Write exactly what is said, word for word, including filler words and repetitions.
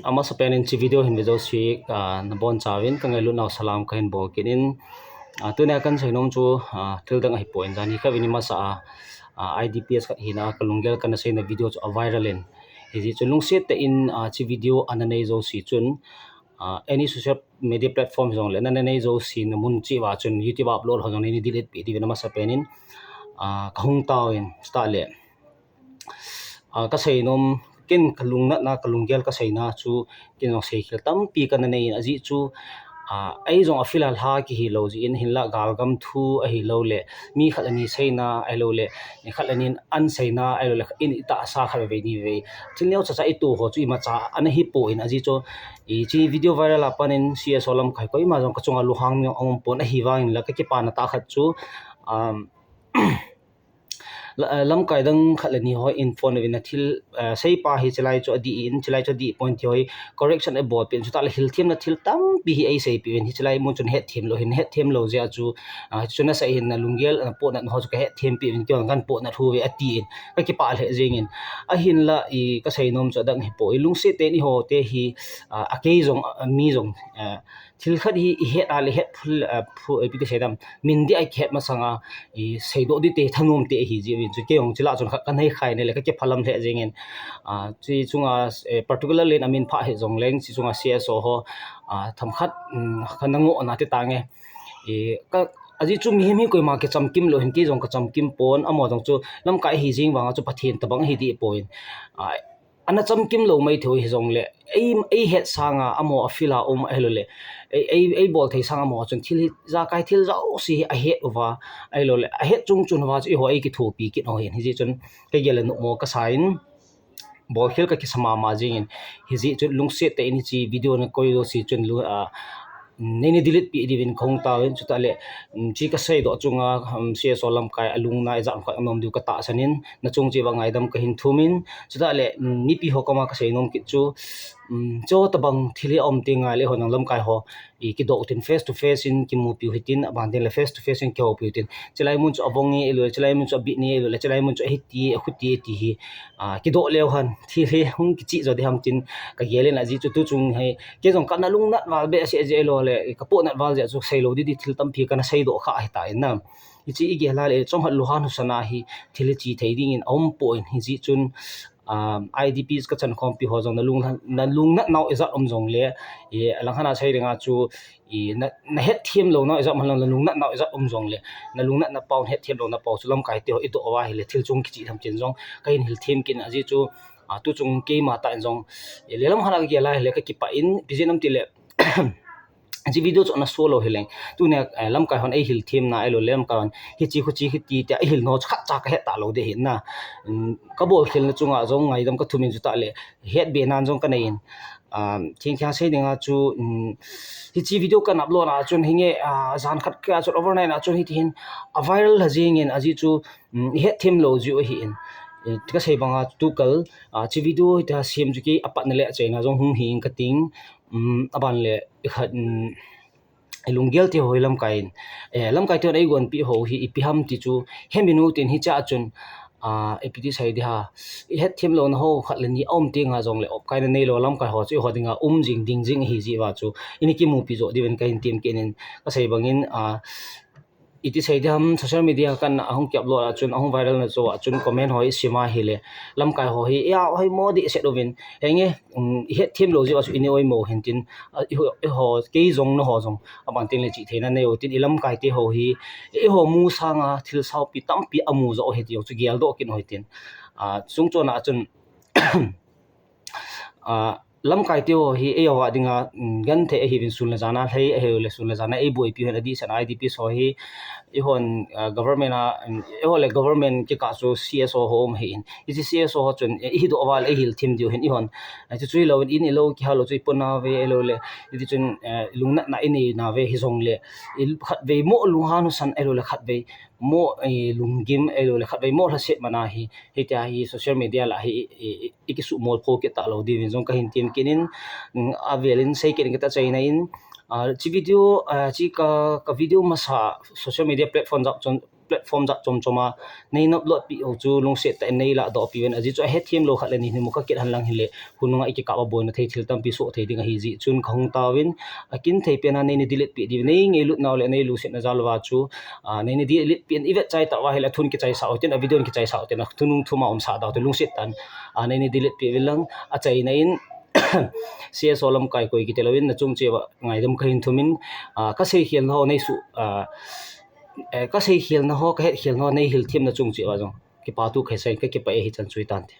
Amasapen in hiche video hin ve jouse, ah, nabonchauvin kangailut nau salam kahin bol kit in, ah, tunia kahin seinom chu, ah, thil dang ahipoi in, janhi khat vin imasa a, ah, I D P S khat hina kalunggel kana seina video chu aviral in. Hijeh chun lungset tah in, ah, hiche video ana nei jouse chun, ah, any social media platform jongle nana nei jouse na mun cheh uva chun YouTube a upload ho jong neina delete peh diuvin amasapen in, ah, kahung taovin, chutah le ah, kaseinom, ken kalungnatna, kalunggel kaseina chu, ken jong seikhel tampi kana nei in ajeh chu, ah, ei jong a field a lha kihi lou jeh in, hinlah galgam thu ahilou le, mi khat le ni seina ahilou le, khat le ni in an seina ahilou le, in itahsa khat vei ni vei thil neocha cha itoh ho chu imacha ana hipoi in ajeh chu, hiche video viral a pat in C S O lamkai koima jong kachunga lunghang aumpon, ahivangin la kakipana tah khat chu, um, la-, eh, lamkai dang khat le ni ho in phone uvin athil, eh, seipa hi chulai chu adih in, chulai chu adih pon ti ho hi correction abolpeh in, chutah le hilthemna thil tampi hi eiseipeh uvin, hiche lai mun chun hetthem lou hin, hetthem lou jeh a chu, ah, hichu nasei hin nalunggel, napohnat ho chu kahetthem peh uvin, keiho kahin pohnat uve atin, kakipah lheh jengin. Ahinlah i kaseinom chu adang hipoi, ilungset tah in eiho te hi, ah, akei jong, ah, mi jong, ah, thil khat hi ihet a le het phul, ah, phu-, eh, ipi ti sei dam, min dih a kihet masanga, iseidoh ding te, thanom te ahi jeh uvin chu, kei jong chule chun khat kanei khai in le kakiphalam lheh jengin. Ah, hiche chunga, eh, particular len amin phah hih jongleng, hiche chunga C S O ho, ah, themkhat, um, kana ngohna ti tange. Eh, ka, ajeh chu mihem hi koima kichamkim lou hin, kei jong kachamkim pon, amaho jong chu lamkai ahi jeng vanga chu Pathen tabang ahi deh poi in. Ah, ana chamkim lou maithei u hijongle, ei, eihet sanga amaho a field a um ahilou le, ei, ei, eibol thei sanga amaho chun thil hi, ijakai thil jouse hi ahet uva, ahilou le, ahet chung chun uva chu eiho eikithopi kit u ahin, hijeh chun kagel le numo kasa in, bolkhel kakisa mama jengin, hijeh chun lungset tah in hiche video nakoi jouse chun lu-, ah, neina delete peh diuvin kahung taovin, chutah le, um, hiche kaseidoh chunga, um, C S O lamkai alungna ijat khat anom diu katahsan in, nachung cheh uva ngaidam kahin thum in, chutah le, um, mipi ho koma kaseinom kit chu, um, hiche tabang thil hi aum teng le eiho jong lamkai ho, ikidoh utin face to face in kimupi u hitin, aban tin le face to face in kihoupi u hitin. Chulai mun chu avong e, ahilou le, chulai mun chu abit e, ahilou le, chulai mun chu ahiti, akhuti ti hi, ah, kidoh leu hen, thil hi hung kichih jo ding ham tin kagel in ajeh chu tuchung hi, kei jong kana lungnat val behseh jeh ahilou le, kapohnat val jeh chu seilou ding ding thil tampi kana seidoh kha ahitan na. Hiche igel a le, chomkhat lunghan husana hi thil hi che thei dingin aumpon, hijeh chun, um, I D Ps kachankhompi ho jong nalung, nalungnat nau ijat um jongle, i, alangkhat a sei dinga chu, i, na, nahetthem lou nau ijat um, nalungnat nau ijat um jongle, nalungnatna pau, hetthem louna pau chu lamkai te ho idoh uva ahile thil chung kichih tham tin jong kahin hilthem kit in ajeh chu, ah, tuchung keima tah in jong, i, lelamkhat a kagel a ahile kakipah in, ipi jeh ham itile, hiche video chu ana so lou hileng. Tunia, eh, lamkai hon eihilthemna ahilou le, lamkai hon hiche khuche hiti tia eihil nau chu khatcha kahet talou ding ahin na. Um, kabolkhelna chunga jong ngaidam kathum in chutah le, hetbe nan jong kanei in. Um, thengtheng sei dinga chu, um, hiche video kahin upload a chun hinge, ah, jan khat kah a chun overnight a chun hitihin aviral lha jengin ajeh chu, um, ihetthem lou jeh u ahin. Eh, kasei banga tukal, ah, hiche video hitia sem chu kei apatna le achaina jong hung hing kating, um, aban le ikhat, um, ilunggel te ho hi lamkai in, eh, lamkai te hon eigonpeh ho hi ipi ham ti chu hemin u tin hichea chun, ah, ipi ti sei ding ham, ihetthem louna ho khat le ni aum tenga jongle opkaina neilou lamkai ho chu eiho dinga um jing ding jing ahi jeh uva chu, ini kimupi joh diuvin kahin tem kit in kasei bangin, ah, iti sei ding ham, social media kana ahung ki upload a chun, ahung viral na chu a chun comment ho isim a ahile, lamkai ho hi, ia, hoimo dehset uvin, henge, um, ihetthem lou jeh uva chu ini oimo u hin tin, ah, eiho, eiho, kei jong nangho jong, aban tin le chihtheina nei u tin, ilamkai te ho hi, eiho mu sanga thil saupi tampi amu joh u ahi ti jong chu geldoh kit u hitin. Ah, chungchon a chun, ah, lamkai te ho hi eiho a dinga, um, genthei ahiuvin sun le jan a lhei ahilou le sun le jan a eiboipi u ahin adehset a I D Ps ho hi, eihon, ah, government a, um, eiho le government kikah chu C S O ho um ahin. Hiche C S O ho chun, eh, ihidoh uva le eihilthem diu ahin eihon. Ah, chuchu hilouvin in ilou kihal u chu ipona uve ahilou le. Hiti chun, eh, lungnatna inei nauve hijongle. I khatvei mo lunghan husan ahilou le khatvei mo, eh, lunggim ahilou le khatvei mo lhaset man a hi. Hitia hi social media lah hi, i, i, ikisuhmol pho kit talou diuvin jong kahin tem kit in, mm, avelin sei kit in kati achaina in, ah, hiche video, ah, hiche ka, ka video masa social media platform jat chun, platform jat chom chom a nei upload peh u chu lungset tah in nei ladoh peh uvin, ajeh chu ahethem lou khat le ni ni mu kha kit hen lang hile, khonung a ikikap a boina thei thil tampi soh thei ding ahi jeh chun kahung taovin, akin thei pen a nei na delete peh diu, nei ngailut nau le nei lungset na jal uva chu, a, nei na delete peh in ivet chai tah uva hile athun kichaisah u tin, a video in kichaisah u tin, athunung thum a umsah dau te lungset tah in, a, nei na delete peh uvin lang, achaina in, C S O lamkai koi kiti louvin, nachung cheh uva ngaidam kahin thum in, a, kasei khelna ho nei su, a, eh, kasei khelna ho, kahet khelna ho nei hilthem nachung cheh uva jong kipa thu kahin sei in, kakipah e, hichan chu hitante.